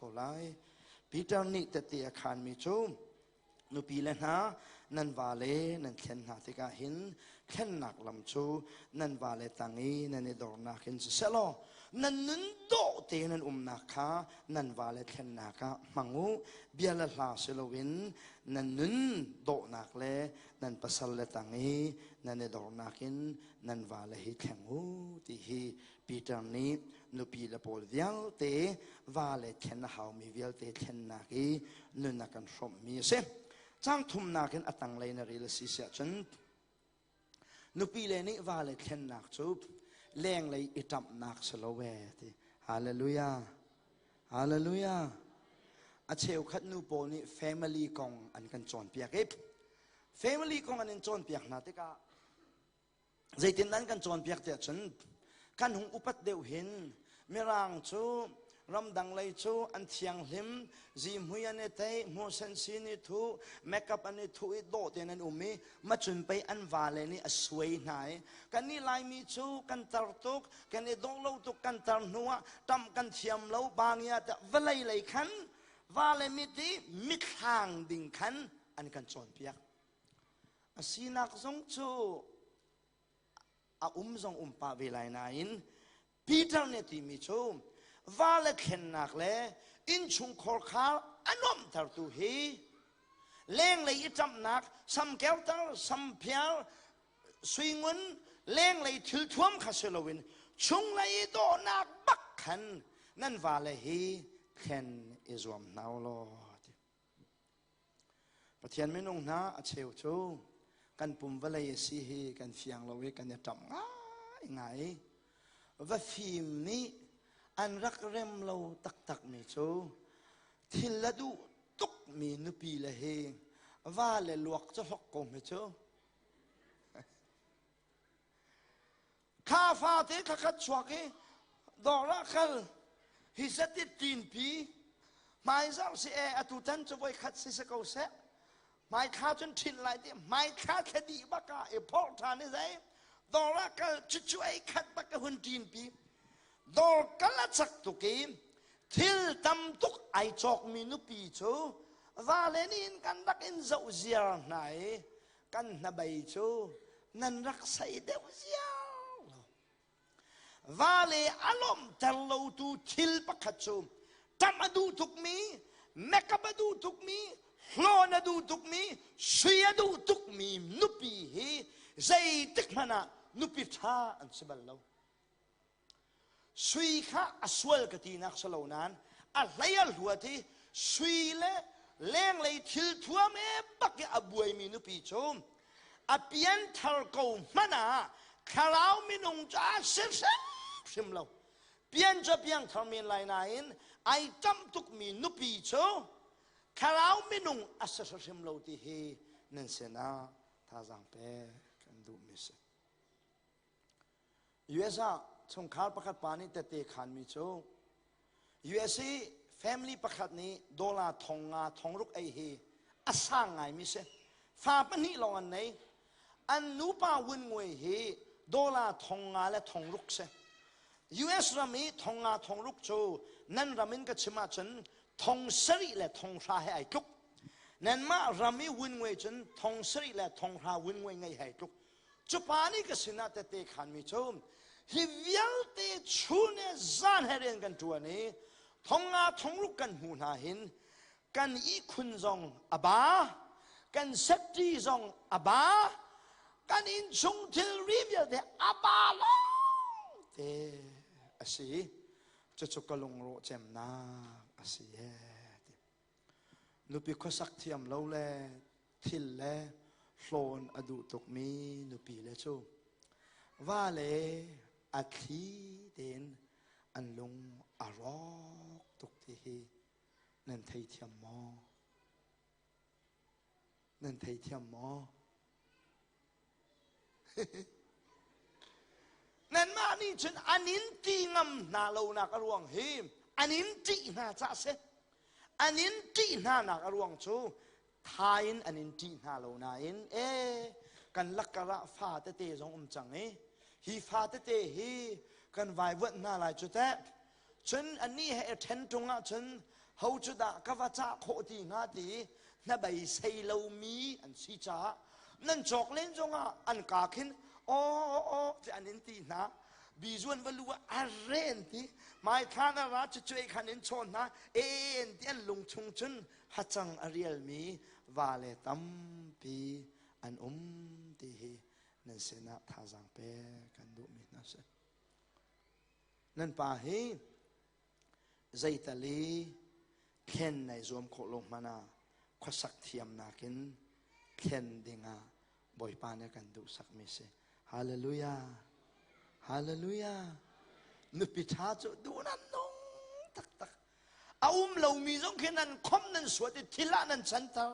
ko lai. Peter nih tette a khaanmi cu nupi le hna nan vale nan thlen hna tikah hin thlennak lam cu nan vale tang i nan i dornak in siseh law nan nun dawh te nan umnak kha nan vale thlennak ah hmang u. Bia le hla si loin nan nun dawhnak le nan pasal le tang i nan i dornak in nan vale hi thleng u ti hi Peter nih nupi le pawl vialte vale thlen a haumi vialte thlennak i nun a kan hrawmhmi a si. Cang thumnak in a tanglei na rel a si siah cun nupi le nih vale thlennak cu lenglei i ṭamhnak si lo e ti. Hallelujah. Hallelujah. A cheukhat nu pawl nih family kong an kan cawnpiak i family kong an in cawnpiak hna tikah Zeitin an kan cawnpiak tiah cun kan hung upat deuh hin Mirang cu ramdang lei cu an thianghlim, zihmui an i tei, hmuhsen sin i thuh, makeup an i thuh i dawh tein an um i macun pei an vale nih a suai hna i kannih Laimi cu kan tar tuk, kan i dawh lo tuk, kan tar hnu ah ṭamh kan thiam lo, bangia tiah vawlei lei khan vale mit i mitthlang ding khan an kan cawnpiak. A sinak zong cu a um zong um pah ve lai nain Peter nih a timi cu va le thlennak le innchungkhar khar a nuamhtertu hi lenglei i ṭamhnak samkerter samphiar suingun lenglei thilthuam kha si loin chunglei i dawhnak bak khan nan vale hi thlen i zuam hna u law. Pathian minung hna a cheu cu kan pum vawlei a si hi kan fiang lo i kan i ṭamh ngaingai. Va fim nih an rak rem lo taktakmi cu thil a duh tukmi nupi le hi va le luak cu hlok ko hme cu. Kha fate thla khat chuak i dawr ah kal hi zat i ṭinpi hmaizarh si e atu tan cu voi khat si si ko seh hmaithla cun ṭhinh lai ti hmaithla thla dih bak ah i phorh ṭhan i zei dawr ah kal cucu ei khat bak ka hun ṭinpi dawr kal a cak tuk i thil tam tuk ai cawkmi nupi cu vale nih in kan rak in zoh ziar hna i kan hnabei cu nan rak sei deuh ziar lo. Vale a lawmhter lotu thil pakhat cu ṭamh a duh tukmi, makeup a duh tukmi, hlawn a duh tukmi, sui a duh tukmi nupi hi zeitik hmanh ah nupi ṭha an si bal lo. Sui kha a sual ka tinak si lo nain a hlei a hluat i sui le lenglei thil thuam e bak i a buaimi nupi cu a pianthar ko hmanh ah thlarau minung cu a si hrimhrim lo. Pian cu a piangthar men lai nain ai ṭamh tukmi nupi cu thlarau minung a si hrimhrim lo ti hi nan sinah thazaang pek kan duhmi si. US ah chungkhar pakhat pa nih tette khanmi cu US i family pakhat nih dollar thong nga thong ruk ei hi a sang ngaimi si. Fa pahnih lawng an nei. An nupa wun ngui hi dollar thong nga le thong ruk si. US ram i thong nga thong ruk cu nan ram in ka chim ahcun thong sarih le thong hra he ai tluk. Nanmah ram i wun ngui cun thong sarih le thong hra wun ngui ngei he ai tluk. Cu pa nih ka sinah tette khanmi cu hi vialte chun le zan he rian kan ṭuan i thonga thongruk kan hmuh hna hin kan ihkhun zong a ba, kan setṭi zong a ba, kan innchung thilri vialte a ba lawng te a si. Cucu ka lungrawh cemnak a si e. Nupi khuasak thiam lo le thil le hlawn a duh tukmi nupi le cu va le a thli tein an lung a rawk tuk ti hi nan theithiam maw? Nan theithiam maw? Nanmah nih cun an in ti ngam hna lonak a ruang hi an in ṭih hna cah si. An in ṭih hna nak a ruang cu tha in an in ṭih hna lo nain e kan lakkar ah fa tete zong um cang i hi fa tete hi kan vaivuanh hna lai cu teh. Cun annih he ṭhen ṭung ahcun Ho cu dah ka va cah khawh ti hnga ti hnabei sei lomi an si caah nan cawk len zongah an ka khin aw aw ti an in ti hna. Bizuan va lu ah a ren ti mai thla na ra cu cuai khan in chawn hna en ti an lung chung cun hacang a rialmi va le tampi an um ti hi nan sinah thazaang pe kan duhmi hna si. Nan pa hi zeitali thlen nai zuam khawh lo hmanh ah khuasak thiamnak in thlen dingah Bawipa nih kan duhsakmi si. Hallelujah. Hallelujah. Nupi ṭha cu duh nan nung taktak. A um lomi zong khi nan khom nan suat i thil ah nan canter.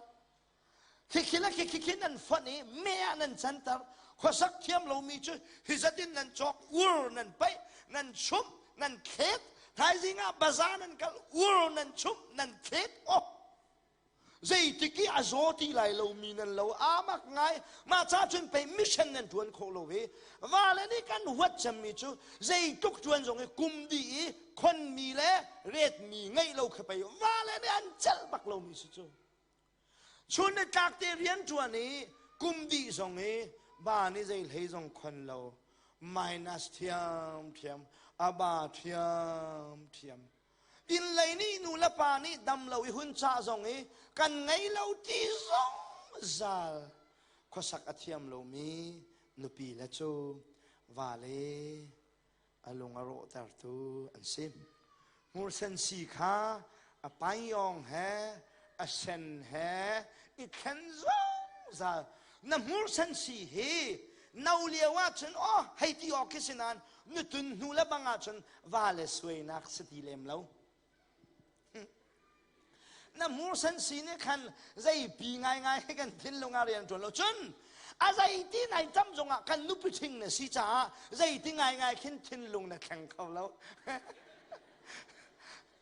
Khikhi le khikhi nan fonh i me ah nan canter. Khuasak thiam lomi cu hi zat in nan cawk ur nan paih, nan chumh, nan thlet. Thaizing ah bazaar nan kal ur nan chumh, nan thlet. Oh! Zeitik i a zaw ti lai lomi nan lo amak ngai. Mah ca cun pei mission nan ṭuan khawh lo hi. Vale nih kan huat cemmi cu zeitluk ṭuan zong i kum dih i khonmi le retmi ngeih lo kha pei vale nih an celh bak lomi si cu. Chun ni tlak te rian ṭuan i kum dih zong i ba nih zei hlei zong khon lo minus thiamthiam a ba thiamthiam. Inn lei nih nu le pa nih dam lo i hun cah zong i kan ngei lo ti zong zal khuasak a thiam lomi nupi le cu vale a lung a rawhtertu an si. Hmursen si kha a paiyawng he a sen he i thlen zungzal. Na hmursen si hi no lio ahcun aw hei ti awk khi si nain nutun hnu le bang ahcun va le suainak si ti lem lo. Na hmursen si nih khan zeipi ngaingai he kan thinlung ah rian ṭuan lo cun a zeiti nai tam zongah kan nupi ṭhing na si caah zeiti ngaingai khin thinlung na thleng kho lo.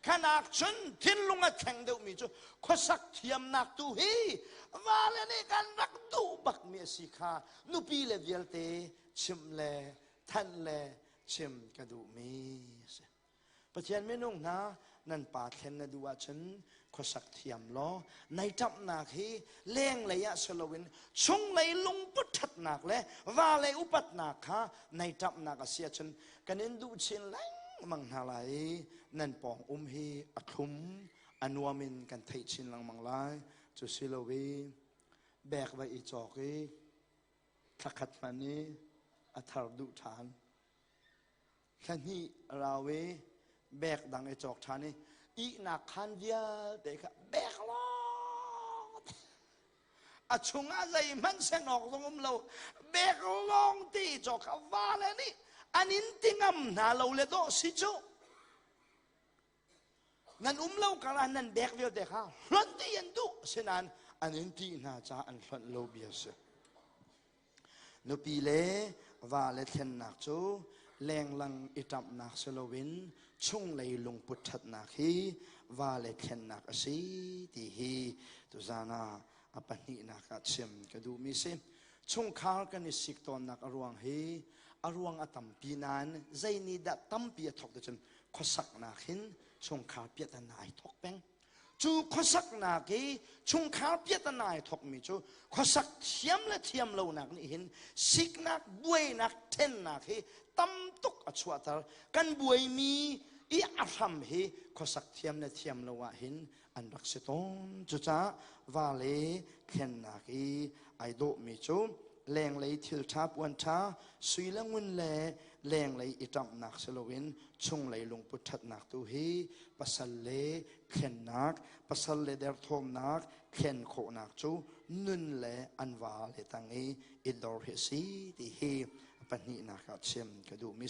Khanak cun thinlung a thleng deuhmi cu khuasak thiamnak tu hi vale nih kan rak duh bakmi a si kha nupi le vialte chimh le thanh le chim ka duhmi a si. Pathian minung hna nan pa thlen na duh ahcun khuasak thiam law nai ṭamhnak hi lenglei ah si loin chunglei lungput ṭhatnak le vale upatnak kha nai ṭamhnak a si ahcun kan in duh chin lengmang hna lai i nan pawng um hi a thlum a nuam in kan theih chin lengmang lai. Cu si lo i bek va i cawk i thlakhat hman i a thar duh ṭhan. Thla hnih rau i bek dang i cawk ṭhan i ihnak khaan vialte kha bek lawng a chungah zeihmanh sen awk zong um lo bek lawng ti i cawk kha vale nih an in ti ngam hna lo le dawh si cu nan um lo karah nan bek vialte kha hlonh dih an duh asinain an in ti hna caah an hlonh lo bia si. Nupi le vale thlennak cu lenglang i ṭamhnak si loin chunglei lungput ṭhatnak hi vale thlennak a si ti hi tuzaan ah a pahnihnak ah chim ka duhmi si. Chungkhar kan i sik tawnnak a ruang hi a ruang a tampi nain zei nih dah tampi a thawk ti cun khuasaknak hin chungkhar piahtana ai thawk peng. Cu khuasaknak i chungkhar piahtana ai thawkmi cu khuasak thiam le thiam lonak nih hin siknak, buainak, ṭhennak hi tam tuk a chuahter. Kan buaimi i a hram hi khuasak thiam le thiam lo ah hin an rak si tawn. Cucaah vale thlennak i ai dawhmi cu lenglei thil ṭha puan ṭha sui le ngun le lenglei i ṭamhnak si loin chunglei lungput ṭhatnak tu hi pasal le thlennak pasal le derthawmnak thlen khawhnak cu nun le an va le tang i i dor hi a si ti hi pahnihnak ah chim ka duhmi si.